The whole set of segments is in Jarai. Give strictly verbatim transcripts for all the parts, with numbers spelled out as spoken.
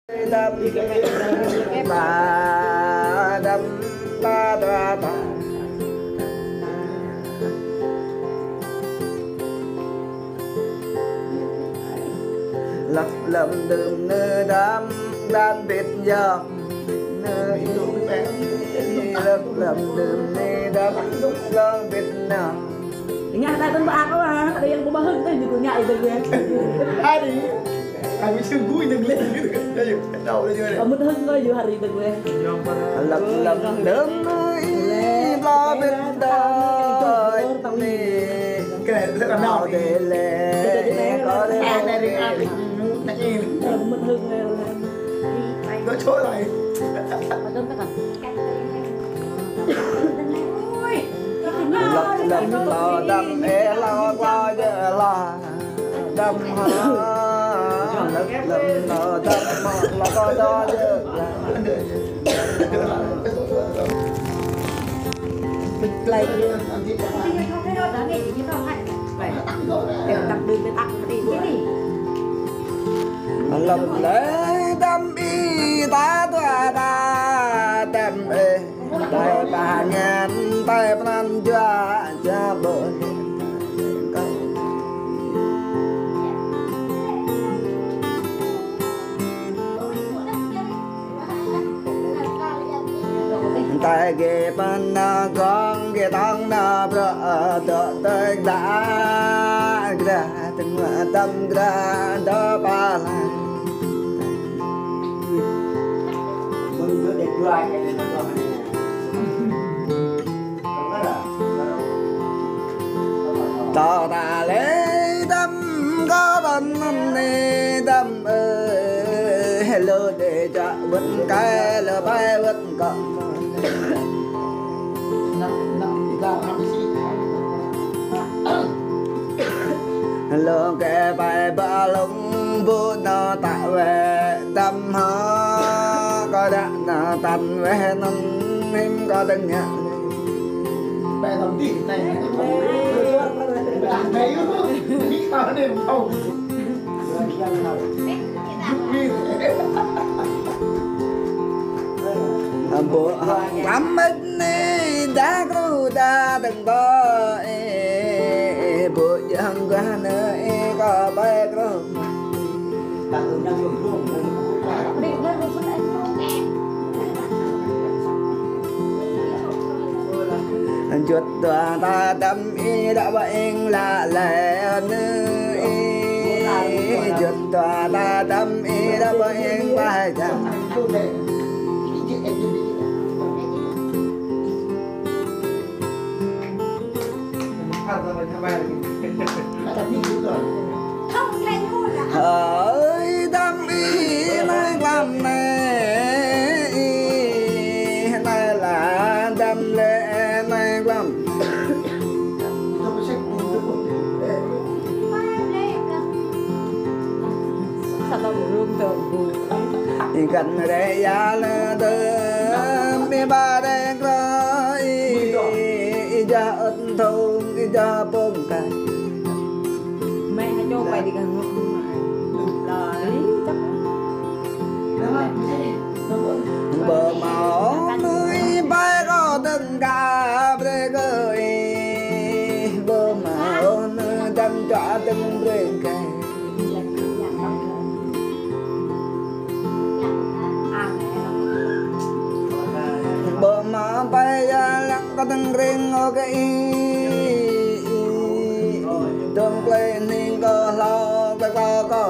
Đăm, ta đăm, ta ta ta. Lăp lăm đưm nư đăm, đan bit yơh. Nư i lăp lăm đưm nư đăm, lăm bit nư. Ngă ta tơm bơak ôh, ada yang pơmơhơ̆ng tơl ñu ngă ih tơl ƀĕ. Hari, kami sungguh yang lain gitu kan. Ayo, tahu aja. Kamu tahu nggak, yu hari tơl ƀĕ. Lăp lăm đưm nư i lăp bit đa. Kena, kena, kena. Kamu tahu nggak? Nó chối lại. Lăp lăm nơ đăm ê la la yơ la. Đăm ha. Lăp lăm nơ đăm ma la la la yơ la. Play. Play. Lăp lăm đưm nư đăm ih ta ta ta đăm ê. Tơl pơngăn, tơl pơnăn jua, jua ƀô̆. Tơl gih pơnăn gong, gih tong nă bruă, dŏ tơl đa, grah. Tơngua tăm grah dŏ pơlang. Tơ ta lĕ đăm kơ đăm năn nê đăm ơi, lơ đê čă wơ̆t kơ lơ pai wơ̆t. Lơ kơ pai ba lông bu nơ ta wĕ đăm hă, kơ đa nơ tăn wĕ năn him kơ đơ̆ng ngă. Pai đăm tih nai. Pai đăm tih nai. Ƀô̆ hăng lăm mĕt nê, đa kru đa đơ̆ng ƀô̆ ê, ƀô̆ jăng gah nê ê, kơ ƀai kru. Juăt dua ta đăm ih đa ƀơ̆ng lă lĕ nư ih. Juăt dua ta đăm ih đa ƀơ̆ng ƀai đăm. Hơi đăm ih nai lăm nê ih, nai la đăm lĕ nai lăm. Ih găn rĕ ia lơ tơm, ih ba rĕ krơi, ih ja ơt thong, ih ja pơm kai. Mẹ hãy cho mày đi gần ngược. Ƀơ̆ mă ôh nư ih pai kơ đơ̆ng gah brơi kơ ih. Ƀơ̆ mă ôh nư đăm čuă đơ̆ng brơi kơ ih. Ƀơ̆ mă pai ia lăng kơ đơ̆ng rĕng ôh kơ ih. Dơ̆ng klĕ ning kơ hlâo kơ kơ kơ.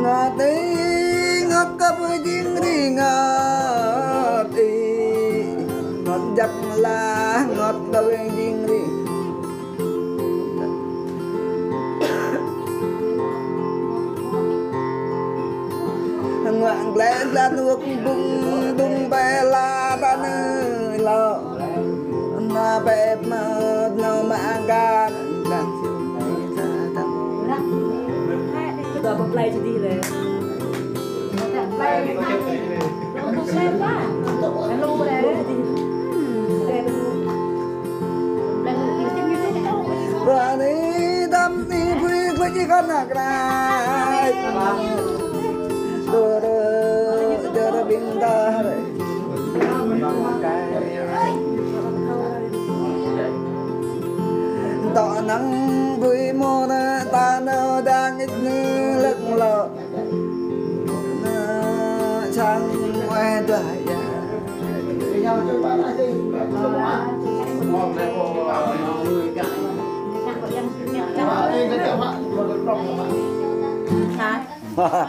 Ngă tih ngă kơ ƀing jing ri ngă tih, ngă jăk lah ngă kơ ƀing jing ri. Ngă glĕ glăn wơ̆k bŭng bŭng ƀĕ la ta nư lo. Nă pĕp mă nơ mă gah glăn. Kita play sedih leh. Play sedih leh. Play sedih leh. Ih, kơnăl kơnăl. Tơrơ, tơrơ ƀing ta rơi. Tŏ năng bui mô na ta nao đang ih nư lăk lŏ. Na sang wai dua ya. Hả?